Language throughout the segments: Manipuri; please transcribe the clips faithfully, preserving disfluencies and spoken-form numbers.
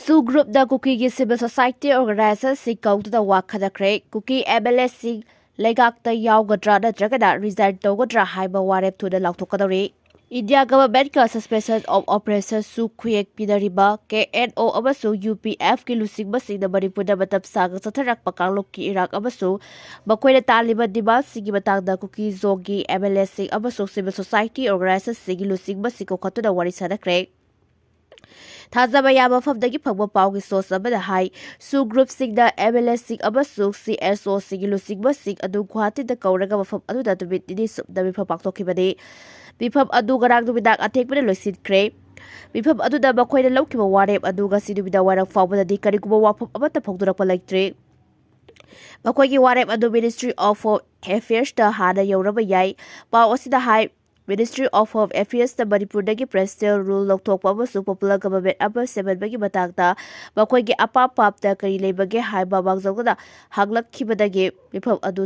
ꯁꯨ ꯒ꯭ꯔꯨꯞꯅ ꯀꯨꯀꯤꯒꯤ ꯁꯤꯚꯤꯜ ꯁꯣꯁꯥꯏꯇꯤ ꯑꯣꯔꯒꯅꯥꯏꯖꯦꯁꯟꯁꯤꯡ ꯀꯧꯗꯨꯅ ꯋꯥ ꯈꯟꯅꯈ꯭ꯔꯦ꯫ ꯀꯨꯀꯤ ꯑꯦꯝ ꯑꯦꯜ ꯑꯦꯁꯤꯡ ꯂꯩꯉꯥꯛꯇ ꯌꯥꯎꯒꯗ꯭ꯔꯥ ꯅꯠꯇ꯭ꯔꯒꯅ ꯔꯤꯖꯥꯏꯟ ꯇꯧꯒꯗ꯭ꯔꯥ ꯍꯥꯏꯕ ꯋꯥꯔꯦꯞ ꯊꯨꯅ ꯂꯥꯎꯊꯣꯛꯀꯗꯧꯔꯤ꯫ ꯏꯟꯗꯤꯌꯥ ꯒꯚꯔꯟꯃꯦꯟꯠꯀ Suspension of Operations ꯁꯨ ꯈꯨꯌꯦꯛ ꯄꯤꯅꯔꯤꯕ ꯀꯦ ꯑꯦꯟ ꯑꯣ ꯑꯃꯁꯨꯡ ꯌꯨ ꯄꯤ ꯑꯦꯐꯀꯤ ꯂꯨꯆꯤꯡꯕꯁꯤꯡꯅ ꯃꯅꯤꯄꯨꯔꯗ ꯃꯇꯝ ꯁꯥꯡꯅ ꯆꯠꯊꯔꯛꯄ ꯀꯥꯡꯂꯨꯞꯀꯤ ꯏꯔꯥꯡ ꯑꯃꯁꯨꯡ ꯃꯈꯣꯏꯅ ꯇꯥꯜꯂꯤꯕ ꯗꯤꯃꯥꯟꯁꯤꯡꯒꯤ ꯃꯇꯥꯡꯗ ꯀꯨꯀꯤ ꯖꯣꯟꯒꯤ ꯑꯦꯝ ꯑꯦꯜ ꯑꯦꯁꯤꯡ ꯑꯃꯁꯨꯡ ꯁꯤꯚꯤꯜ ꯁꯣꯁꯥꯏꯇꯤ ꯑꯣꯔꯒꯅꯥꯏꯖꯦꯁꯟꯁꯤꯡꯒꯤ ꯂꯨꯆꯤꯡꯕꯁꯤꯡ ꯀꯧꯈꯠꯇꯨꯅ ꯋꯥꯔꯤ ꯁꯥꯅꯈ꯭ꯔꯦ꯫ ꯊꯥꯖꯕ ꯌꯥꯕ ꯃꯐꯝꯗꯒꯤ ꯐꯪꯕ ꯄꯥꯎꯒꯤ ꯁꯣꯔꯁ ꯑꯃꯅ ꯍꯥꯏ, ꯁꯨ ꯒ꯭ꯔꯨꯞꯁꯤꯡꯅ ꯑꯦꯝ ꯑꯦꯜ ꯑꯦꯁꯤꯡ ꯑꯃꯁꯨꯡ ꯁꯤ ꯑꯦꯁ ꯑꯣꯁꯤꯡꯒꯤ ꯂꯨꯆꯤꯡꯕꯁꯤꯡ ꯑꯗꯨ ꯒꯨꯋꯥꯍꯥꯇꯤꯗ ꯀꯧꯔꯒ ꯃꯐꯝ ꯑꯗꯨꯗ ꯅꯨꯃꯤꯠ ꯅꯤꯅꯤ ꯁꯨꯞꯅ ꯃꯤꯐꯝ ꯄꯥꯡꯊꯣꯛꯈꯤꯕꯅꯤ꯫ ꯃꯤꯐꯝ ꯑꯗꯨ ꯉꯔꯥꯡ ꯅꯨꯃꯤꯗꯥꯡ ꯑꯊꯦꯡꯕꯗ ꯂꯣꯏꯁꯤꯟꯈ꯭ꯔꯦ꯫ ꯃꯤꯐꯝ ꯑꯗꯨꯗ ꯃꯈꯣꯏꯅ ꯂꯧꯈꯤꯕ ꯋꯥꯔꯦꯞ ꯑꯗꯨ ꯉꯁꯤ ꯅꯨꯃꯤꯗꯥꯡ ꯋꯥꯏꯔꯝ ꯐꯥꯎꯕꯗꯗꯤ ꯀꯔꯤꯒꯨꯝꯕ ꯋꯥꯐꯝ ꯑꯃꯠꯇ ꯐꯣꯡꯗꯣꯔꯛꯄ ꯂꯩꯇ꯭ꯔꯤ꯫ ꯃꯈꯣꯏꯒꯤ ꯋꯥꯔꯦꯞ ꯑꯗꯨ Ministry of Home Affairsꯇ ꯍꯥꯟꯅ ꯌꯧꯔꯕ ꯌꯥꯏ꯫ ꯄꯥꯎ ꯑꯁꯤꯗ ꯍꯥꯏ, Ministry of Home Affairsꯅ ꯃꯅꯤꯄꯨꯔꯗꯒꯤ ꯄ꯭ꯔꯦꯁꯤꯗꯦꯟ ꯔꯨꯜ ꯂꯧꯊꯣꯛꯄ ꯑꯃꯁꯨꯡ ꯄꯣꯄꯨꯂꯔ ꯒꯚꯔꯟꯃꯦꯟꯠ ꯑꯃ ꯁꯦꯝꯍꯟꯕꯒꯤ ꯃꯇꯥꯡꯗ ꯃꯈꯣꯏꯒꯤ ꯑꯄꯥꯝ ꯄꯥꯝꯗ ꯀꯔꯤ ꯂꯩꯕꯒꯦ ꯍꯥꯏꯕ ꯃꯥꯡꯖꯧꯅꯅ ꯍꯪꯂꯛꯈꯤꯕꯗꯒꯤ ꯃꯤꯐꯝ ꯑꯗꯨ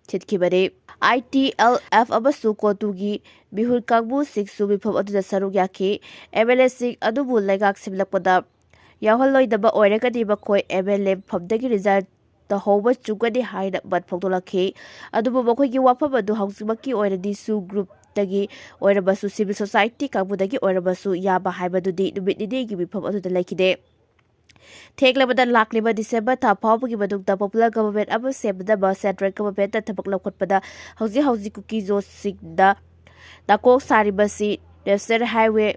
ꯁꯤꯟꯈꯤꯕꯅꯤ꯫ ꯑꯥꯏ ꯇꯤ ꯑꯦꯜ ꯑꯦꯐ ꯑꯃꯁꯨꯡ ꯀꯣꯇꯨꯒꯤ ꯃꯤꯍꯨꯠ ꯀꯥꯡꯕꯨꯁꯤꯡꯁꯨ ꯃꯤꯐꯝ ꯑꯗꯨꯗ ꯁꯔꯨꯛ ꯌꯥꯈꯤ꯫ ꯑꯦꯝ ꯑꯦꯜ ꯑꯦꯁꯤꯡ ꯑꯗꯨꯕꯨ ꯂꯩꯉꯥꯛ ꯁꯦꯝꯂꯛꯄꯗ ꯌꯥꯎꯍꯜꯂꯣꯏꯗꯕ ꯑꯣꯏꯔꯒꯗꯤ ꯃꯈꯣꯏ ꯑꯦꯝ ꯑꯦꯜ ꯑꯦ ꯃꯐꯝꯗꯒꯤ ꯔꯤꯖꯥꯏꯟ ꯇꯧꯍꯧꯕ ꯆꯨꯒꯅꯤ ꯍꯥꯏꯅ ꯃꯠ ꯐꯣꯡꯗꯣꯛꯂꯛꯈꯤ꯫ ꯑꯗꯨꯕꯨ ꯃꯈꯣꯏꯒꯤ ꯋꯥꯐꯝ ꯑꯗꯨ ꯍꯧꯖꯤꯛꯃꯛꯀꯤ ꯑꯣꯏꯅꯗꯤ ꯁꯨ ꯒ꯭ꯔꯨꯞꯇꯒꯤ ꯑꯣꯏꯔꯕꯁꯨ, ꯁꯤꯚꯤꯜ ꯁꯣꯁꯥꯏꯇꯤ ꯀꯥꯡꯕꯨꯗꯒꯤ ꯑꯣꯏꯔꯕꯁꯨ ꯌꯥꯕ ꯍꯥꯏꯕꯗꯨꯗꯤ ꯅꯨꯃꯤꯠ ꯅꯤꯅꯤꯒꯤ ꯃꯤꯐꯝ ꯑꯗꯨꯗ ꯂꯩꯈꯤꯗꯦ꯫ ꯊꯦꯡꯂꯕꯗ ꯂꯥꯛꯂꯤꯕ ꯗꯤꯁꯦꯝꯕꯔ ꯊꯥ ꯐꯥꯎꯕꯒꯤ ꯃꯅꯨꯡꯗ ꯄꯣꯄꯨꯂꯔ ꯒꯚꯔꯟꯃꯦꯟꯠ ꯑꯃ ꯁꯦꯝꯅꯅꯕ ꯁꯦꯟꯇ꯭ꯔꯦꯜ ꯒꯚꯔꯟꯃꯦꯟꯠꯅ ꯊꯕꯛ ꯂꯧꯈꯠꯄꯗ ꯍꯧꯖꯤꯛ ꯍꯧꯖꯤꯛ ꯀꯨꯀꯤ ꯖꯣꯟꯁꯤꯡꯗ ꯅꯥꯀꯣꯡ ꯁꯥꯔꯤꯕꯁꯤ ꯅꯦꯁꯅꯦꯜ ꯍꯥꯏꯋꯦ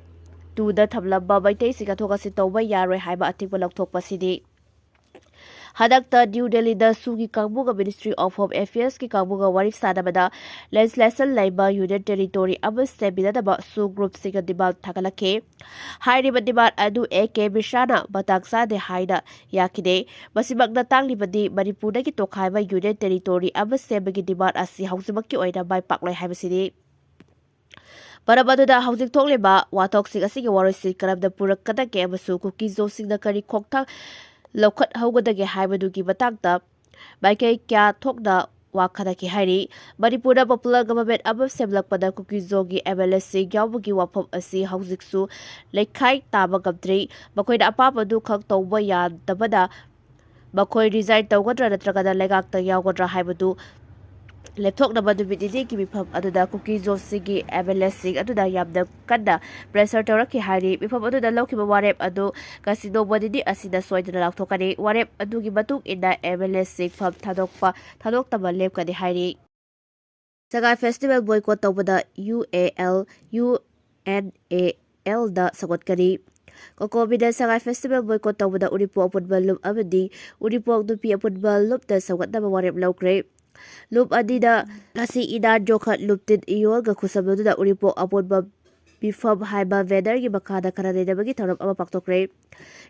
ꯇꯨꯗ ꯊꯝꯂꯝꯕ ꯃꯩꯇꯩꯁꯤꯡ ꯆꯠꯊꯣꯛ ꯆꯠꯁꯤꯟ ꯇꯧꯕ ꯌꯥꯔꯣꯏ ꯍꯥꯏꯕ ꯑꯊꯤꯡꯕ ꯂꯧꯊꯣꯛꯄꯁꯤꯅꯤ꯫ ꯍꯟꯗꯛꯇ ꯅ꯭ꯌꯨ ꯗꯦꯜꯂꯤꯗ ꯁꯨꯒꯤ ꯀꯥꯡꯕꯨꯒ Ministry of Home Affairsꯀꯤ ꯀꯥꯡꯕꯨꯒ ꯋꯥꯔꯤ ꯁꯥꯟꯅꯕꯗ ꯂꯦꯖꯤꯁꯂꯦꯁꯟ ꯂꯩꯕ ꯌꯨꯅꯤꯌꯟ ꯇꯦꯔꯤꯇꯣꯔꯤ ꯑꯃ ꯁꯦꯝꯕꯤꯅꯅꯕ ꯁꯨ ꯒ꯭ꯔꯨꯞꯁꯤꯡꯅ ꯗꯤꯃꯥꯟ ꯊꯥꯡꯒꯠꯂꯛꯈꯤ꯫ ꯍꯥꯏꯔꯤꯕ ꯗꯤꯃꯥꯟ ꯑꯗꯨ ꯑꯦ ꯀꯦ ꯃꯤꯁ꯭ꯔꯥꯅ ꯃꯇꯥꯡ ꯆꯥꯗꯦ ꯍꯥꯏꯅ ꯌꯥꯈꯤꯗꯦ꯫ ꯃꯁꯤꯃꯛꯅ ꯇꯥꯛꯂꯤꯕꯗꯤ ꯃꯅꯤꯄꯨꯔꯗꯒꯤ ꯇꯣꯈꯥꯏꯕ ꯌꯨꯅꯤꯌꯟ ꯇꯦꯔꯤꯇꯣꯔꯤ ꯑꯃ ꯁꯦꯝꯕꯒꯤ ꯗꯤꯃꯥꯟ ꯑꯁꯤ ꯍꯧꯖꯤꯛꯃꯛꯀꯤ ꯑꯣꯏꯅ ꯃꯥꯏ ꯄꯥꯛꯂꯣꯏ ꯍꯥꯏꯕꯁꯤꯅꯤ꯫ ꯃꯔꯝ ꯑꯗꯨꯅ ꯍꯧꯖꯤꯛ ꯊꯣꯛꯂꯤꯕ ꯋꯥꯊꯣꯛꯁꯤꯡ ꯑꯁꯤꯒꯤ ꯋꯥꯔꯣꯏꯁꯤꯟ ꯀꯔꯝꯅ ꯄꯨꯔꯛꯀꯗꯒꯦ ꯑꯃꯁꯨꯡ ꯀꯨꯀꯤ ꯖꯣꯟꯁꯤꯡꯅ ꯀꯔꯤ ꯈꯣꯡꯊꯥꯡ ꯂꯧꯈꯠꯍꯧꯒꯗꯒꯦ ꯍꯥꯏꯕꯗꯨꯒꯤ ꯃꯇꯥꯡꯗ ꯃꯥꯏꯀꯩ ꯀꯌꯥ ꯊꯣꯛꯅ ꯋꯥ ꯈꯟꯅꯈꯤ ꯍꯥꯏꯔꯤ꯫ ꯃꯅꯤꯄꯨꯔꯗ popular government ꯑꯃ ꯁꯦꯝꯂꯛꯄꯗ ꯀꯨꯀꯤꯖꯣꯒꯤ MLAꯁꯤꯡ ꯌꯥꯎꯕꯒꯤ ꯋꯥꯐꯝ ꯑꯁꯤ ꯍꯧꯖꯤꯛꯁꯨ ꯂꯩꯈꯥꯏ ꯇꯥꯕ ꯉꯝꯗ꯭ꯔꯤ꯫ ꯃꯈꯣꯏꯅ ꯑꯄꯥꯝꯕꯗꯨ ꯈꯛ ꯇꯧꯕ ꯌꯥꯗꯕꯅ ꯃꯈꯣꯏ resign ꯇꯧꯒꯗ꯭ꯔꯥ ꯅꯠꯇ꯭ꯔꯒꯅ ꯂꯩꯉꯥꯛꯇ ꯌꯥꯎꯒꯗ꯭ꯔꯥ ꯍꯥꯏꯕꯗꯨ ꯂꯦꯞꯊꯣꯛꯅꯕ ꯅꯨꯃꯤꯠ ꯅꯤꯅꯤꯒꯤ ꯃꯤꯐꯝ ꯑꯗꯨꯗ ꯀꯨꯀꯤꯖꯣꯁꯤꯡꯒꯤ MLAꯁꯤꯡ ꯑꯗꯨꯅ ꯌꯥꯝꯅ ꯀꯟꯅ pressure ꯇꯧꯔꯛꯈꯤ ꯍꯥꯏꯔꯤ꯫ ꯃꯤꯐꯝ ꯑꯗꯨꯗ ꯂꯧꯈꯤꯕ ꯋꯥꯔꯦꯞ ꯑꯗꯨ ꯉꯁꯤ ꯅꯣꯡꯃ ꯅꯤꯅꯤ ꯑꯁꯤꯗ ꯁꯣꯏꯗꯅ ꯂꯥꯎꯊꯣꯛꯀꯅꯤ꯫ ꯋꯥꯔꯦꯞ ꯑꯗꯨꯒꯤ ꯃꯇꯨꯡ ꯏꯟꯅ MLAꯁꯤꯡ ꯐꯝ ꯊꯥꯗꯣꯛꯄ ꯊꯥꯗꯣꯛꯇꯕ ꯂꯦꯞꯀꯅꯤ ꯍꯥꯏꯔꯤ꯫ ꯁꯉꯥꯏ festival boycott ꯇꯧꯕꯗ UAL, UNALꯗ ꯁꯧꯒꯠꯀꯅꯤ꯫ ꯀꯣꯀꯣꯃꯤꯅ ꯁꯉꯥꯏ festival boycott ꯇꯧꯕꯗ ꯎꯔꯤꯄꯣꯛ ꯑꯄꯨꯟꯕ ꯂꯨꯞ ꯑꯃꯗꯤ ꯎꯔꯤꯄꯣꯛ ꯅꯨꯄꯤ ꯑꯄꯨꯟꯕ ꯂꯨꯞꯅ ꯁꯧꯒꯠꯅꯕ ꯋꯥꯔꯦꯞ ꯂꯧꯈ꯭ꯔꯦ꯫ ꯂꯨꯞ ꯑꯅꯤꯅ ꯉꯁꯤ ꯏꯅꯥꯟ ꯖꯣꯈꯠ ꯂꯨꯞꯇꯤꯟ ꯏꯌꯣꯜꯒ ꯈꯨꯠꯁꯝꯅꯗꯨꯅ ꯎꯔꯤꯄꯣꯛ ꯑꯄꯨꯟꯕ ꯃꯤꯐꯝ ꯍꯥꯏꯕ bannerꯒꯤ ꯃꯈꯥꯗ ꯈꯟꯅ ꯅꯩꯅꯕꯒꯤ ꯊꯧꯔꯝ ꯑꯃ ꯄꯥꯡꯊꯣꯛꯈ꯭ꯔꯦ꯫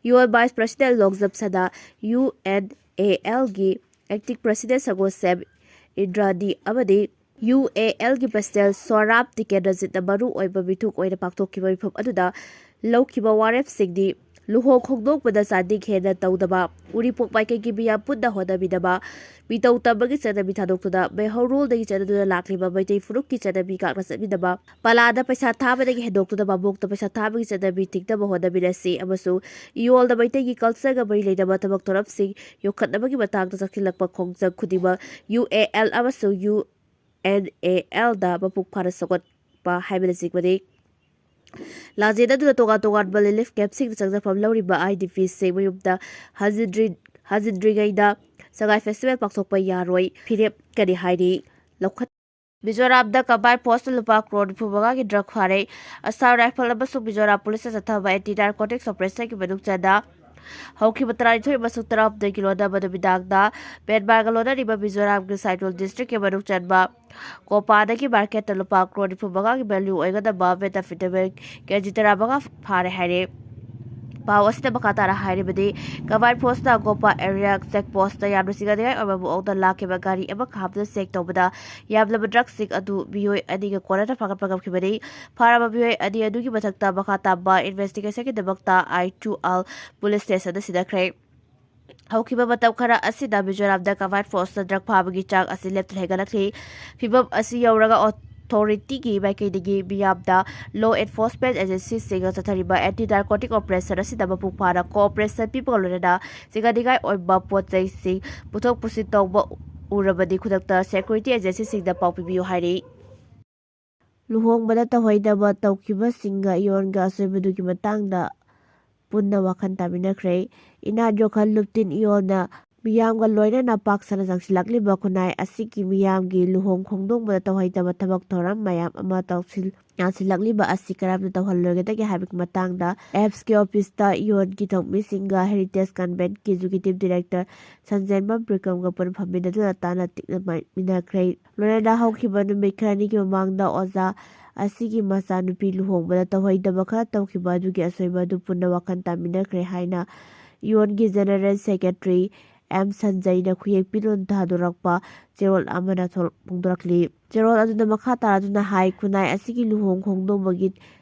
ꯏꯌꯣꯜ vice president ꯂꯣꯡꯖꯝ ꯁꯅꯥ, UNALꯒꯤ acting president ꯁꯪꯒꯣꯁꯦꯝ ꯏꯟꯗ꯭ꯔꯥꯅꯤ ꯑꯃꯗꯤ UALꯒꯤ president ꯁꯣꯔꯥꯕ ꯇꯤꯀꯦꯟꯗ꯭ꯔꯖꯤꯠꯅ ꯃꯔꯨ ꯑꯣꯏꯕ ꯃꯤꯊꯨꯡ ꯑꯣꯏꯅ ꯄꯥꯡꯊꯣꯛꯈꯤꯕ ꯃꯤꯐꯝ ꯑꯗꯨꯗ ꯂꯧꯈꯤꯕ ꯋꯥꯔꯦꯞꯁꯤꯡꯗꯤ ꯂꯨꯍꯣꯡ ꯈꯣꯡꯗꯣꯡꯕꯗ ꯆꯥꯗꯤꯡ ꯍꯦꯟꯅ ꯇꯧꯗꯕ, ꯎꯔꯤꯄꯣꯛ ꯃꯥꯏꯀꯩꯒꯤ ꯃꯤꯌꯥꯝ ꯄꯨꯟꯅ ꯍꯣꯠꯅꯃꯤꯟꯅꯕ, ꯃꯤꯇꯧ ꯇꯝꯕꯒꯤ ꯆꯠꯅꯕꯤ ꯊꯥꯗꯣꯛꯇꯨꯅ ꯃꯩꯍꯧꯔꯣꯜꯗꯒꯤ ꯆꯠꯅꯗꯨꯅ ꯂꯥꯛꯂꯤꯕ ꯃꯩꯇꯩ ꯐꯨꯔꯨꯞꯀꯤ ꯆꯠꯅꯕꯤ ꯉꯥꯛꯅ ꯆꯠꯃꯤꯟꯅꯕ, ꯄꯂꯥꯗ ꯄꯩꯁꯥ ꯊꯥꯕꯗꯒꯤ ꯍꯦꯟꯗꯣꯛꯇꯨꯅ ꯃꯕꯣꯛꯇ ꯄꯩꯁꯥ ꯊꯥꯕꯒꯤ ꯆꯠꯅꯕꯤ ꯊꯤꯡꯅꯕ ꯍꯣꯠꯅꯃꯤꯟꯅꯁꯤ ꯑꯃꯁꯨꯡ ꯏꯌꯣꯜꯗ ꯃꯩꯇꯩꯒꯤ cultureꯒ ꯃꯔꯤ ꯂꯩꯅꯕ ꯊꯕꯛ ꯊꯧꯔꯝꯁꯤꯡ ꯌꯣꯛꯈꯠꯅꯕꯒꯤ ꯃꯇꯥꯡꯗ ꯆꯪꯁꯤꯜꯂꯛꯄ ꯈꯣꯡꯖꯪ ꯈꯨꯗꯤꯡꯃꯛ UAL ꯑꯃꯁꯨꯡ UNALꯗ ꯃꯄꯨꯡ ꯐꯥꯅ ꯁꯧꯒꯠꯄ ꯍꯥꯏꯕꯅꯆꯤꯡꯕꯅꯤ꯫ ꯂꯥꯟꯖꯦꯟ ꯑꯗꯨꯗ ꯇꯣꯉꯥꯟ ꯇꯣꯉꯥꯟꯕ relief campꯁꯤꯡꯗ ꯆꯪꯖꯐꯝ ꯂꯧꯔꯤꯕ IDPꯁꯤꯡ ꯃꯌꯨꯝꯗ ꯍꯟꯖꯤꯟꯗ꯭ꯔꯤ-, ꯍꯟꯖꯤꯟꯗ꯭ꯔꯤꯉꯩꯗ ꯁꯉꯥꯏ festival ꯄꯥꯡꯊꯣꯛꯄ ꯌꯥꯔꯣꯏ, ꯐꯤꯔꯦꯞꯀꯅꯤ ꯍꯥꯏꯔꯤ꯫ ꯂꯧꯈꯠ-, ꯃꯤꯖꯣꯔꯥꯝꯗ combined forceꯅ ꯂꯨꯄꯥ ꯀ꯭ꯔꯣꯔ ꯅꯤꯐꯨ ꯃꯉꯥꯒꯤ drug ꯐꯥꯔꯦ꯫ Assam Rifle ꯑꯃꯁꯨꯡ ꯃꯤꯖꯣꯔꯥꯝ ꯄꯨꯂꯤꯁꯅ ꯆꯠꯊꯕ anti narcotics operationꯒꯤ ꯃꯅꯨꯡ ꯆꯟꯅ ꯍꯧꯈꯤꯕ ꯇꯔꯥꯅꯤꯊꯣꯏ ꯑꯃꯁꯨꯡ ꯇꯔꯥꯍꯨꯝꯗꯣꯏꯒꯤ ꯂꯣꯟꯅꯕ ꯅꯨꯃꯤꯗꯥꯡꯗ ꯃ꯭ꯌꯥꯟꯃꯥꯔꯒ ꯂꯣꯟꯅꯔꯤꯕ ꯃꯤꯖꯣꯔꯥꯝꯒꯤ ꯁꯥꯏꯗꯣꯜ districtꯀꯤ ꯃꯅꯨꯡ ꯆꯟꯕ ꯀꯣꯄꯥꯗꯒꯤ marketꯇ ꯂꯨꯄꯥ ꯀ꯭ꯔꯣꯔ ꯅꯤꯐꯨ ꯃꯉꯥꯒꯤ value ꯑꯣꯏꯒꯗꯕ methamphetamine KG ꯇꯔꯥꯃꯉꯥ ꯐꯥꯔꯦ ꯍꯥꯏꯔꯦ꯫ ꯄꯥꯎ ꯑꯁꯤꯗ ꯃꯈꯥ ꯇꯥꯅ ꯍꯥꯏꯔꯤꯕꯗꯤ, combined forceꯅ ꯀꯣꯄꯥ area check postꯇ ꯌꯥꯝꯅ ꯆꯤꯡꯅꯅꯤꯡꯉꯥꯏ ꯑꯣꯏꯕ ꯃꯑꯣꯡꯗ ꯂꯥꯛꯈꯤꯕ ꯒꯥꯔꯤ ꯑꯃ ꯈꯥꯝꯗꯨꯅ check ꯇꯧꯕꯗ ꯌꯥꯝꯂꯕ drugꯁꯤꯡ ꯑꯗꯨ ꯃꯤꯑꯣꯏ ꯑꯅꯤꯒ ꯀꯣꯟꯅꯅ ꯐꯥꯒꯠꯄ ꯉꯝꯈꯤꯕꯅꯤ꯫ ꯐꯥꯔꯕ ꯃꯤꯑꯣꯏ ꯑꯅꯤ ꯑꯗꯨꯒꯤ ꯃꯊꯛꯇ ꯃꯈꯥ ꯇꯥꯕ investigationꯒꯤꯗꯃꯛꯇ ꯑꯥꯏ ꯇꯨ ꯑꯥꯜ police stationꯗ ꯁꯤꯟꯅꯈ꯭ꯔꯦ꯫ ꯍꯧꯈꯤꯕ ꯃꯇꯝ ꯈꯔ ꯑꯁꯤꯗ ꯃꯤꯖꯣꯔꯥꯝꯗ ꯀꯝꯕꯥꯏꯟ ꯐꯣꯔꯁꯅ ꯗ꯭ꯔꯒ ꯐꯥꯕꯒꯤ ꯆꯥꯡ ꯑꯁꯤ ꯂꯦꯞꯇꯅ ꯍꯦꯟꯒꯠꯂꯛꯂꯤ꯫ ꯐꯤꯕꯝ ꯑꯁꯤ ꯌꯧꯔꯒ ꯑꯣꯊꯣꯔꯤꯇꯤꯒꯤ ꯃꯥꯏꯀꯩꯗꯒꯤ ꯃꯤꯌꯥꯝꯗ ꯂꯣ ꯑꯦꯟꯐꯣꯔꯁꯃꯦꯟ ꯑꯦꯖꯦꯟꯁꯤꯁꯤꯡꯅ ꯆꯠꯊꯔꯤꯕ ꯑꯦꯟꯇꯤ ꯅꯥꯔꯀꯣꯇꯤꯛ ꯑꯣꯄꯔꯦꯁꯟ ꯑꯁꯤꯗ ꯃꯄꯨꯡ ꯐꯥꯅ ꯀꯣꯑꯣꯄꯔꯦꯁꯟ ꯄꯤꯕꯒ ꯂꯣꯏꯅꯅ ꯁꯤꯡꯅꯅꯤꯡꯉꯥꯏ ꯑꯣꯏꯕ ꯄꯣꯠ ꯆꯩꯁꯤꯡ ꯄꯨꯊꯣꯛ ꯄꯨꯁꯤꯟ ꯇꯧꯕ ꯎꯔꯕꯗꯤ ꯈꯨꯗꯛꯇ ꯁꯦꯀ꯭ꯌꯨꯔꯤꯇꯤ ꯑꯦꯖꯦꯟꯁꯤꯁꯤꯡꯗ ꯄꯥꯎ ꯄꯤꯕꯤꯌꯨ ꯍꯥꯏꯔꯤ꯫ ꯂꯨꯍꯣꯡꯕꯗ ꯇꯧꯍꯩꯗꯕ ꯇꯧꯈꯤꯕꯁꯤꯡꯒ ꯏꯌꯣꯟꯒ ꯑꯁꯣꯏꯕꯗꯨꯒꯤ ꯃꯇꯥꯡꯗ ꯄꯨꯟꯅ ꯋꯥꯈꯜ ꯇꯥꯃꯤꯟꯅꯈ꯭ꯔꯦ꯫ ꯏꯅꯥꯠ ꯌꯣꯛꯈꯜ ꯂꯨꯞꯇꯤꯟ ꯏꯌꯣꯟꯅ ꯃꯤꯌꯥꯝꯒ ꯂꯣꯏꯅꯅ ꯄꯥꯛ ꯁꯟꯅ ꯆꯪꯁꯤꯜꯂꯛꯂꯤꯕ ꯈꯨꯟꯅꯥꯏ ꯑꯁꯤꯒꯤ ꯃꯤꯌꯥꯝꯒꯤ ꯂꯨꯍꯣꯡ ꯈꯣꯡꯗꯣꯡꯕꯗ ꯇꯧꯍꯩꯗꯕ ꯊꯕꯛ ꯊꯧꯔꯝ ꯃꯌꯥꯝ ꯑꯃ ꯇꯧꯁꯤꯜ-, ꯌꯥꯟꯁꯤꯜꯂꯛꯂꯤꯕ ꯑꯁꯤ ꯀꯔꯝꯅ ꯇꯧꯍꯜꯂꯣꯏꯒꯗꯒꯦ ꯍꯥꯏꯕꯒꯤ ꯃꯇꯥꯡꯗ ꯑꯦꯞꯁꯀꯤ ꯑꯣꯐꯤꯁꯇ ꯏꯌꯣꯟꯒꯤ ꯊꯧꯃꯤꯁꯤꯡꯒ ꯍꯦꯔꯤꯇꯦꯖ ꯀꯟꯚꯦꯟꯠꯀꯤ ꯑꯦꯛꯖꯤꯀ꯭ꯌꯨꯇꯤꯚ ꯗꯤꯔꯦꯛꯇꯔ ꯁꯟꯖꯦꯟꯕꯝ ꯕ꯭ꯔꯤꯀꯝꯒ ꯄꯨꯟꯅ ꯐꯝꯃꯤꯟꯅꯗꯨꯅ ꯇꯥꯟꯅ ꯇꯤꯛꯅꯃꯤꯟꯅꯈ꯭ꯔꯦ꯫ ꯂꯣꯏꯅꯅ ꯍꯧꯈꯤꯕ ꯅꯨꯃꯤꯠ ꯈꯔꯅꯤꯒꯤ ꯃꯃꯥꯡꯗ ꯑꯣꯖꯥ ꯑꯁꯤꯒꯤ ꯃꯆꯥꯅꯨꯄꯤ ꯂꯨꯍꯣꯡꯕꯗ ꯇꯧꯍꯩꯗꯕ ꯈꯔ ꯇꯧꯈꯤꯕ ꯑꯗꯨꯒꯤ ꯑꯁꯣꯏꯕ ꯑꯗꯨ ꯄꯨꯟꯅ ꯋꯥꯈꯜ ꯇꯥꯃꯤꯟꯅꯈ꯭ꯔꯦ ꯍꯥꯏꯅ ꯏꯌꯣꯟꯒꯤ ꯖꯦꯅꯔꯦꯜ ꯁꯦꯀ꯭ꯔꯦꯇꯔꯤ ꯑꯦꯝ ꯁꯟꯖꯩꯅ ꯈꯨꯌꯦꯛ ꯄꯤꯔꯣꯟ ꯊꯥꯗꯣꯔꯛꯄ ꯆꯦꯔꯣꯜ ꯑꯃꯅ ꯊꯣꯛ-, ꯐꯣꯡꯗꯣꯔꯛꯂꯤ꯫ ꯆꯦꯔꯣꯜ ꯑꯗꯨꯅ ꯃꯈꯥ ꯇꯥꯔꯗꯨꯅ ꯍꯥꯏ, ꯈꯨꯟꯅꯥꯏ ꯑꯁꯤꯒꯤ ꯂꯨꯍꯣꯡ ꯈꯣꯡꯗꯣꯡꯕꯒꯤ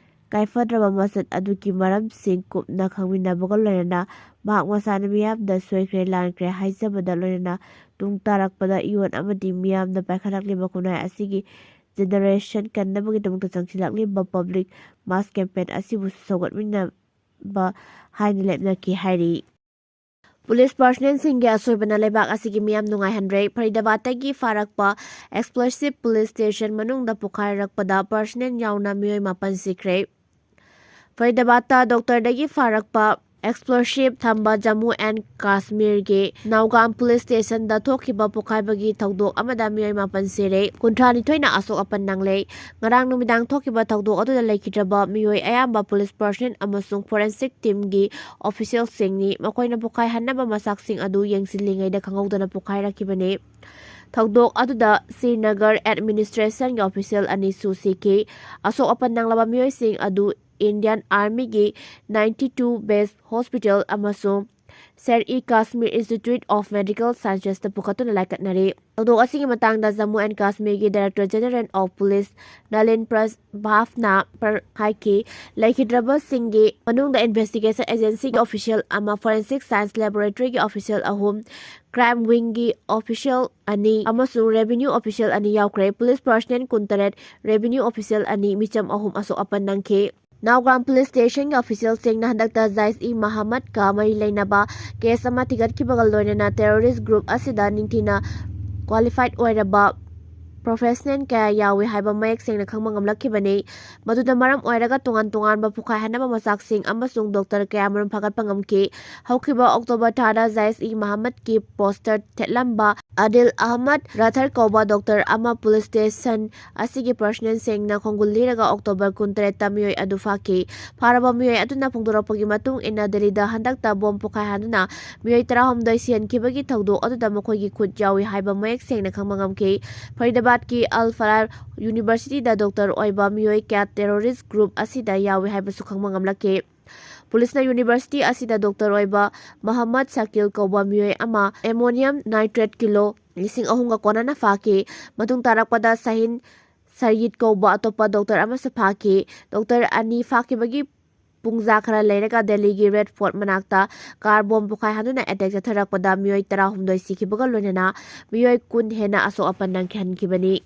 ꯀꯥꯏꯐꯗ꯭ꯔꯕ ꯃꯆꯠ ꯑꯗꯨꯒꯤ ꯃꯔꯝꯁꯤꯡ ꯀꯨꯞꯅ ꯈꯪꯃꯤꯟꯅꯕꯒ ꯂꯣꯏꯅꯅ ꯃꯍꯥꯛ ꯃꯁꯥꯅ ꯃꯤꯌꯥꯝꯗ ꯁꯣꯏꯈ꯭ꯔꯦ ꯂꯥꯟꯈ꯭ꯔꯦ ꯍꯥꯏꯖꯕꯗ ꯂꯣꯏꯅꯅ ꯇꯨꯡ ꯇꯥꯔꯛꯄꯗ ꯏꯌꯣꯟ ꯑꯃꯗꯤ ꯃꯤꯌꯥꯝꯅ ꯄꯥꯏꯈꯠꯂꯛꯂꯤꯕ ꯈꯨꯟꯅꯥꯏ ꯑꯁꯤꯒꯤ ꯖꯦꯅꯔꯦꯁꯟ ꯀꯟꯅꯕꯒꯤꯗꯃꯛꯇ ꯆꯪꯁꯤꯜꯂꯛꯂꯤꯕ ꯄꯕ꯭ꯂꯤꯛ ꯃꯥꯁ ꯀꯦꯝꯄꯦꯟ ꯑꯁꯤꯕꯨ ꯁꯧꯒꯠꯃꯤꯟꯅꯕ ꯍꯥꯏꯅ ꯂꯦꯞꯅꯈꯤ ꯍꯥꯏꯔꯤ꯫ ꯄꯨꯂꯤꯁ ꯄꯔꯁꯅꯦꯜꯁꯤꯡꯒꯤ ꯑꯁꯣꯏꯕꯅ ꯂꯩꯕꯥꯛ ꯑꯁꯤꯒꯤ ꯃꯤꯌꯥꯝ ꯅꯨꯡꯉꯥꯏꯍꯟꯗ꯭ꯔꯦ꯫ ꯐꯔꯤꯗꯥꯕꯥꯗꯇꯒꯤ ꯐꯥꯔꯛꯄ ꯑꯦꯛꯁꯄ꯭ꯂꯣꯁꯤꯞ ꯄꯨꯂꯤꯁ ꯁ꯭ꯇꯦꯁꯟ ꯃꯅꯨꯡꯗ ꯄꯣꯈꯥꯏꯔꯛꯄꯗ ꯄꯔꯁꯅꯦꯜ ꯌꯥꯎꯅ ꯃꯤꯑꯣꯏ ꯃꯥꯄꯟ ꯁꯤꯈ꯭ꯔꯦ꯫ ꯐꯔꯤꯗꯥꯕꯥꯗꯇ ꯗꯣꯛꯇꯔꯗꯒꯤ ꯐꯥꯔꯛꯄ ꯑꯦꯛꯁꯄ꯭ꯂꯣꯁꯤꯞ ꯊꯝꯕ ꯖꯝꯃꯨ ꯑꯦꯟ ꯀꯥꯁꯃꯤꯔꯒꯤ ꯅꯥꯎꯒꯥꯝ ꯄꯨꯂꯤꯁ ꯁ꯭ꯇꯦꯁꯟꯗ ꯊꯣꯛꯈꯤꯕ ꯄꯣꯈꯥꯏꯕꯒꯤ ꯊꯧꯗꯣꯛ ꯑꯃꯗ ꯃꯤꯑꯣꯏ ꯃꯥꯄꯟ ꯁꯤꯔꯦ, ꯀꯨꯟꯊ꯭ꯔꯥ ꯅꯤꯊꯣꯏꯅ ꯑꯁꯣꯛ ꯑꯄꯟ ꯅꯪꯂꯦ꯫ ꯉꯔꯥꯡ ꯅꯨꯃꯤꯗꯥꯡ ꯊꯣꯛꯈꯤꯕ ꯊꯧꯗꯣꯛ ꯑꯗꯨꯗ ꯂꯩꯈꯤꯗ꯭ꯔꯕ ꯃꯤꯑꯣꯏ ꯑꯌꯥꯝꯕ ꯄꯨꯂꯤꯁ ꯄꯔꯁꯅꯦꯜ ꯑꯃꯁꯨꯡ ꯐꯣꯔꯦꯟꯁꯤꯛ ꯇꯤꯝꯒꯤ ꯑꯣꯐꯤꯁꯤꯌꯦꯜꯁꯤꯡꯅꯤ꯫ ꯃꯈꯣꯏꯅ ꯄꯣꯈꯥꯏꯍꯟꯅꯕ ꯃꯆꯥꯛꯁꯤꯡ ꯑꯗꯨ ꯌꯦꯡꯁꯤꯜꯂꯤꯉꯩꯗ ꯈꯪꯍꯧꯗꯅ ꯄꯣꯈꯥꯏꯔꯛꯈꯤꯕꯅꯤ꯫ ꯊꯧꯗꯣꯛ ꯑꯗꯨꯗ ꯁ꯭ꯔꯤꯅꯒꯔ ꯑꯦꯗꯃꯤꯅꯤꯁꯇ꯭ꯔꯦꯁꯟꯒꯤ ꯑꯣꯐꯤꯁꯤꯌꯦꯜ ꯑꯅꯤꯁꯨ ꯁꯤꯈꯤ꯫ ꯑꯁꯣꯛ ꯑꯄꯟ ꯅꯪꯂꯕ ꯃꯤꯑꯣꯏꯁꯤꯡ ꯑꯗꯨ ꯏꯟꯗꯤꯌꯟ ꯑꯥꯔꯃꯤꯒꯤ ꯅꯥꯏꯟꯇꯤ ꯇꯨ ꯕꯦꯁ ꯍꯣꯁꯄꯤꯇꯥꯜ ꯑꯃꯁꯨꯡ Sher i Kashmir institute of medical ꯁꯥꯏꯟꯁꯦꯁꯇ ꯄꯨꯈꯠꯇꯨꯅ ꯂꯥꯏꯀꯠꯅꯔꯤ꯫ ꯊꯧꯗꯣꯛ ꯑꯁꯤꯒꯤ ꯃꯇꯥꯡꯗ ꯖꯝꯃꯨ ꯑꯦꯟ ꯀꯥꯁꯃꯤꯔꯒꯤ director general of police Nalin ꯄ꯭ꯔꯚꯥꯚꯅ ꯍꯥꯏꯈꯤ, ꯂꯩꯈꯤꯗ꯭ꯔꯕꯁꯤꯡꯒꯤ ꯃꯅꯨꯡꯗ ꯏꯟꯚꯦꯁꯇꯤꯒꯦꯁꯟ ꯑꯦꯖꯦꯟꯁꯤꯒꯤ ꯑꯣꯐꯤꯁꯤꯌꯦꯜ ꯑꯃ, ꯐꯣꯔꯦꯟꯁꯤꯛ ꯁꯥꯏꯟꯁ ꯂꯦꯕꯣꯔꯦꯇꯔꯤꯒꯤ ꯑꯣꯐꯤꯁꯤꯌꯦꯜ ꯑꯍꯨꯝ, ꯀ꯭ꯔꯥꯏꯝ ꯋꯤꯡꯒꯤ ꯑꯣꯐꯤꯁꯤꯌꯦꯜ ꯑꯅꯤ ꯑꯃꯁꯨꯡ ꯔꯦꯚꯤꯅ꯭ꯌꯨ ꯑꯣꯐꯤꯁꯤꯌꯦꯜ ꯑꯅꯤ ꯌꯥꯎꯈ꯭ꯔꯦ꯫ ꯄꯨꯂꯤꯁ ꯄꯔꯁꯅꯦꯜ ꯀꯨꯟꯇꯔꯦꯠ, ꯔꯦꯚꯤꯅ꯭ꯌꯨ ꯑꯣꯐꯤꯁꯤꯌꯦꯜ ꯑꯅꯤ, ꯃꯤꯆꯝ ꯑꯍꯨꯝ ꯑꯁꯣꯛ ꯑꯄꯟ ꯅꯪꯈꯤ꯫ ꯅꯥꯎꯒ꯭ꯔꯥꯝ ꯄꯨꯂꯤꯁ ꯁ꯭ꯇꯦꯁꯟꯒꯤ ꯑꯣꯐꯤꯁꯤꯌꯦꯜꯁꯤꯡꯅ ꯍꯟꯗꯛꯇ ꯖꯥꯏꯁ ꯏ ꯃꯍꯝꯃꯗꯀ ꯃꯔꯤ ꯂꯩꯅꯕ ꯀꯦꯁ ꯑꯃ ꯊꯤꯒꯠꯈꯤꯕꯒ ꯂꯣꯏꯅꯅ ꯇꯦꯔꯣꯔꯤꯁ ꯒ꯭ꯔꯨꯞ ꯑꯁꯤꯗ ꯅꯤꯡꯊꯤꯅ ꯀ꯭ꯋꯥꯂꯤꯐꯥꯏꯗ ꯑꯣꯏꯔꯕ ꯄ꯭ꯔꯣꯐꯦꯁꯅꯦꯜ ꯀꯌꯥ ꯌꯥꯎꯏ ꯍꯥꯏꯕ ꯃꯌꯦꯛ ꯁꯦꯡꯅ ꯈꯪꯕ ꯉꯝꯂꯛꯈꯤꯕꯅꯤ꯫ ꯃꯗꯨꯅ ꯃꯔꯝ ꯑꯣꯏꯔꯒ ꯇꯣꯉꯥꯟ ꯇꯣꯉꯥꯟꯕ ꯄꯣꯈꯥꯏꯍꯟꯅꯕ ꯃꯆꯥꯛꯁꯤꯡ ꯑꯃꯁꯨꯡ ꯗꯣꯛꯇꯔ ꯀꯌꯥꯃꯔꯨꯝ ꯐꯒꯠꯄ ꯉꯝꯈꯤ꯫ ꯍꯧꯈꯤꯕ ꯑꯣꯛꯇꯣꯕꯔ ꯊꯥꯗ ꯖꯥꯏꯁ ꯏ ꯃꯍꯝꯃꯗꯀꯤ ꯄꯣꯁꯇꯔ ꯊꯦꯠꯂꯝꯕ ꯑꯗꯤꯜ ꯑꯍꯃꯗ ꯔꯥꯊꯔ ꯀꯧꯕ ꯗꯣꯛꯇꯔ ꯑꯃ ꯄꯨꯂꯤꯁ ꯁ꯭ꯇꯦꯁꯟ ꯑꯁꯤꯒꯤ ꯄꯔꯁꯅꯦꯜꯁꯤꯡꯅ ꯈꯣꯡꯒꯨꯜ ꯂꯤꯔꯒ ꯑꯣꯛꯇꯣꯕꯔ ꯀꯨꯟꯇꯔꯦꯠꯇ ꯃꯤꯑꯣꯏ ꯑꯗꯨ ꯐꯥꯈꯤ꯫ ꯐꯥꯔꯕ ꯃꯤꯑꯣꯏ ꯑꯗꯨꯅ ꯐꯣꯡꯗꯣꯔꯛꯄꯒꯤ ꯃꯇꯨꯡ ꯏꯟꯅ, ꯗꯦꯜꯂꯤꯗ ꯍꯟꯗꯛꯇ ꯕꯣꯝ ꯄꯣꯈꯥꯏꯍꯟꯗꯨꯅ ꯃꯤꯑꯣꯏ ꯇꯔꯥꯍꯨꯝꯗꯣꯏ ꯁꯤꯍꯟꯈꯤꯕꯒꯤ ꯊꯧꯗꯣꯛ ꯑꯗꯨꯗ ꯃꯈꯣꯏꯒꯤ ꯈꯨꯠ ꯌꯥꯎꯏ ꯍꯥꯏꯕ ꯃꯌꯦꯛ ꯁꯦꯡꯅ ꯈꯪꯕ ꯉꯝꯈꯤ꯫ ꯐꯔꯤꯗꯥꯕꯥꯗꯀꯤ ꯑꯜ ꯐꯂꯥꯍ ꯌꯨꯅꯤꯚꯔꯁꯤꯇꯤꯗ ꯗꯣꯛꯇꯔ ꯑꯣꯏꯕ ꯃꯤꯑꯣꯏ ꯀꯌꯥ ꯇꯦꯔꯣꯔꯤꯁ ꯒ꯭ꯔꯨꯞ ꯑꯁꯤꯗ ꯌꯥꯎꯏ ꯍꯥꯏꯕꯁꯨ ꯈꯪꯕ ꯉꯝꯂꯛꯈꯤ꯫ ꯄꯨꯂꯤꯁꯅ ꯌꯨꯅꯤꯚꯔꯁꯤꯇꯤ ꯑꯁꯤꯗ ꯗꯣꯛꯇꯔ ꯑꯣꯏꯕ ꯃꯍꯝꯃꯗ ꯁꯥꯀꯤꯜ ꯀꯧꯕ ꯃꯤꯑꯣꯏ ꯑꯃ ꯑꯦꯃꯣꯅꯤꯌꯝ ꯅꯥꯏꯇ꯭ꯔꯦꯠ ꯀꯤꯂꯣ ꯂꯤꯁꯤꯡ ꯑꯍꯨꯝꯒ ꯀꯣꯟꯅꯅ ꯐꯥꯈꯤ꯫ ꯃꯇꯨꯡ ꯇꯥꯔꯛꯄꯗ ꯁꯍꯤꯟ ꯁꯔꯌꯤꯠ ꯀꯧꯕ ꯑꯇꯣꯞꯄ ꯗꯣꯛꯇꯔ ꯑꯃꯁꯨ ꯐꯥꯈꯤ꯫ ꯗꯣꯛꯇꯔ ꯑꯅꯤ ꯐꯥꯈꯤꯕꯒꯤ ꯄꯨꯡꯖꯥ ꯈꯔ ꯂꯩꯔꯒ ꯗꯦꯜꯂꯤꯒꯤ ꯔꯦꯗ ꯐꯣꯔꯠ ꯃꯅꯥꯛꯇ ꯀꯥꯔ ꯕꯣꯝ ꯄꯣꯈꯥꯏꯍꯟꯗꯨꯅ ꯑꯦꯇꯦꯛ ꯆꯠꯊꯔꯛꯄꯗ ꯃꯤꯑꯣꯏ ꯇꯔꯥꯍꯨꯝꯗꯣꯏ ꯁꯤꯈꯤꯕꯒ ꯂꯣꯏꯅꯅ ꯃꯤꯑꯣꯏ ꯀꯨꯟ ꯍꯦꯟꯅ ꯑꯁꯣꯛ ꯑꯄꯟ ꯅꯪꯍꯟꯈꯤꯕꯅꯤ꯫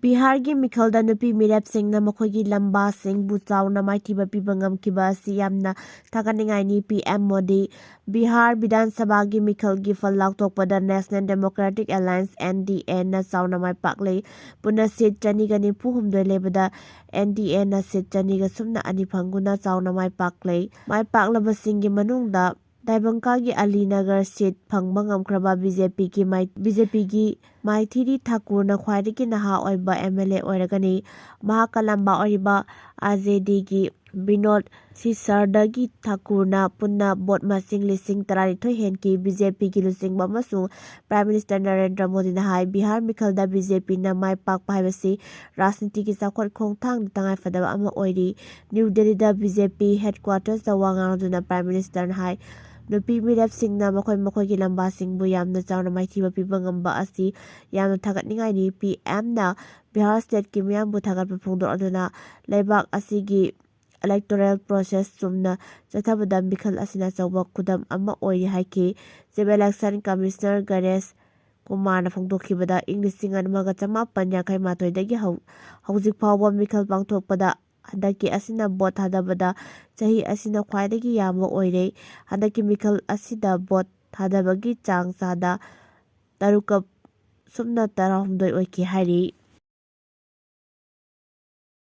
ꯕꯤꯍꯥꯔꯒꯤ ꯃꯤꯈꯜꯗ ꯅꯨꯄꯤ ꯃꯤꯔꯦꯞꯁꯤꯡꯅ ꯃꯈꯣꯏꯒꯤ ꯂꯝꯕꯥꯁꯤꯡꯕꯨ ꯆꯥꯎꯅ ꯃꯥꯏꯊꯤꯕ ꯄꯤꯕ ꯉꯝꯈꯤꯕ ꯑꯁꯤ ꯌꯥꯝꯅ ꯊꯥꯒꯠꯅꯤꯡꯉꯥꯏꯅꯤ, ꯄꯤ ꯑꯦꯝ ꯃꯣꯗꯤ꯫ ꯕꯤꯍꯥꯔ ꯕꯤꯙꯥꯟ ꯁꯚꯥꯒꯤ ꯃꯤꯈꯜꯒꯤ ꯐꯜ ꯂꯥꯎꯊꯣꯛꯄꯗ National Democratic Alliance, N D A, ꯅ ꯆꯥꯎꯅ ꯃꯥꯏ ꯄꯥꯛꯂꯦ꯫ ꯄꯨꯟꯅ ꯁꯤꯠ ꯆꯅꯤꯒ ꯅꯤꯐꯨ ꯍꯨꯝꯗꯣꯏ ꯂꯩꯕꯗ N D A ꯅ ꯁꯤꯠ ꯆꯅꯤꯒ ꯁꯨꯞꯅ ꯑꯅꯤ ꯐꯪꯗꯨꯅ ꯆꯥꯎꯅ ꯃꯥꯏ ꯄꯥꯛꯂꯦ꯫ ꯃꯥꯏ ꯄꯥꯛꯂꯕꯁꯤꯡꯒꯤ ꯃꯅꯨꯡꯗ ꯗꯥꯏꯕꯪꯀꯥꯒꯤ ꯑꯂꯤꯅꯒꯔ ꯁꯤꯠ ꯐꯪꯕ ꯉꯝꯈ꯭ꯔꯕ B J P ꯒꯤ ꯃꯥꯏ-, B J P ꯒꯤ ꯃꯥꯏꯊꯤꯔꯤ ꯊꯥꯀꯨꯔꯅ ꯈ꯭ꯋꯥꯏꯗꯒꯤ ꯅꯍꯥ ꯑꯣꯏꯕ M L A ꯑꯣꯏꯔꯒꯅꯤ꯫ ꯃꯍꯥꯛꯀ ꯂꯝꯕꯥ ꯑꯣꯏꯔꯤꯕ R J D ꯒꯤ ꯕꯤꯅꯣꯗ ꯁꯤꯁꯔꯗꯒꯤ ꯊꯥꯀꯨꯔꯅ ꯄꯨꯟꯅ ꯚꯣꯠ ꯃꯁꯤꯡ ꯂꯤꯁꯤꯡ ꯇꯔꯥꯅꯤꯊꯣꯏ ꯍꯦꯟꯈꯤ꯫ B J P ꯒꯤ ꯂꯨꯆꯤꯡꯕ ꯑꯃꯁꯨꯡ Prime Minister ꯅꯔꯦꯟꯗ꯭ꯔ ꯃꯣꯗꯤꯅ ꯍꯥꯏ, ꯕꯤꯍꯥꯔ ꯃꯤꯈꯜꯗ B J P ꯅ ꯃꯥꯏ ꯄꯥꯛꯄ ꯍꯥꯏꯕꯁꯤ ꯔꯥꯖꯅꯤꯇꯤꯒꯤ ꯆꯥꯎꯈꯠ ꯈꯣꯡꯊꯥꯡꯗ ꯇꯉꯥꯏꯐꯗꯕ ꯑꯃ ꯑꯣꯏꯔꯤ꯫ ꯅ꯭ꯌꯨ ꯗꯦꯜꯂꯤꯗ B J P headquarters ꯇ ꯋꯥ ꯉꯥꯡꯗꯨꯅ Prime Minister ꯅ ꯍꯥꯏ, ꯅꯨꯄꯤ ꯃꯤꯔꯦꯞꯁꯤꯡꯅ ꯃꯈꯣꯏ ꯃꯈꯣꯏꯒꯤ ꯂꯝꯕꯥꯁꯤꯡꯕꯨ ꯌꯥꯝꯅ ꯆꯥꯎꯅ ꯃꯥꯏꯊꯤꯕ ꯄꯤꯕ ꯉꯝꯕ ꯑꯁꯤ ꯌꯥꯝꯅ ꯊꯥꯒꯠꯅꯤꯡꯉꯥꯏꯅꯤ꯫ ꯄꯤ ꯑꯦꯝꯅ ꯕꯤꯍꯥꯔ ꯁ꯭ꯇꯦꯠꯀꯤ ꯃꯤꯌꯥꯝꯕꯨ ꯊꯥꯒꯠꯄ ꯐꯣꯡꯗꯣꯛꯂꯗꯨꯅ ꯂꯩꯕꯥꯛ ꯑꯁꯤꯒꯤ ꯏꯂꯦꯛꯇꯣꯔꯦꯜ ꯄ꯭ꯔꯣꯁꯦꯁ ꯆꯨꯝꯅ ꯆꯠꯊꯕꯗ ꯃꯤꯈꯜ ꯑꯁꯤꯅ ꯑꯆꯧꯕ ꯈꯨꯗꯝ ꯑꯃ ꯑꯣꯏꯔꯤ ꯍꯥꯏꯈꯤ꯫ ꯆꯤꯐ ꯏꯂꯦꯛꯁꯟ ꯀꯃꯤꯁꯅꯔ ꯒꯅꯦꯁ ꯀꯨꯃꯥꯔꯅ ꯐꯣꯡꯗꯣꯛꯈꯤꯕꯗ ꯏꯪ ꯂꯤꯁꯤꯡ ꯑꯃꯒ ꯆꯃꯥꯄꯟ ꯌꯥꯡꯈꯩ ꯃꯥꯊꯣꯏꯗꯒꯤ ꯍꯧ-, ꯍꯧꯖꯤꯛ ꯐꯥꯎꯕ ꯃꯤꯈꯜ ꯄꯥꯡꯊꯣꯛꯄꯗ ꯍꯟꯗꯛꯀꯤ ꯑꯁꯤꯅ ꯚꯣꯠ ꯊꯥꯗꯕꯗ ꯆꯍꯤ ꯑꯁꯤꯅ ꯈ꯭ꯋꯥꯏꯗꯒꯤ ꯌꯥꯝꯕ ꯑꯣꯏꯔꯦ꯫ ꯍꯟꯗꯛꯀꯤ ꯃꯤꯈꯜ ꯑꯁꯤꯗ ꯚꯣꯠ ꯊꯥꯗꯕꯒꯤ ꯆꯥꯡ ꯆꯥꯗ ꯇꯔꯨꯛꯀ ꯁꯨꯞꯅ ꯇꯔꯥꯍꯨꯝꯗꯣꯏ ꯑꯣꯏꯈꯤ ꯍꯥꯏꯔꯤ꯫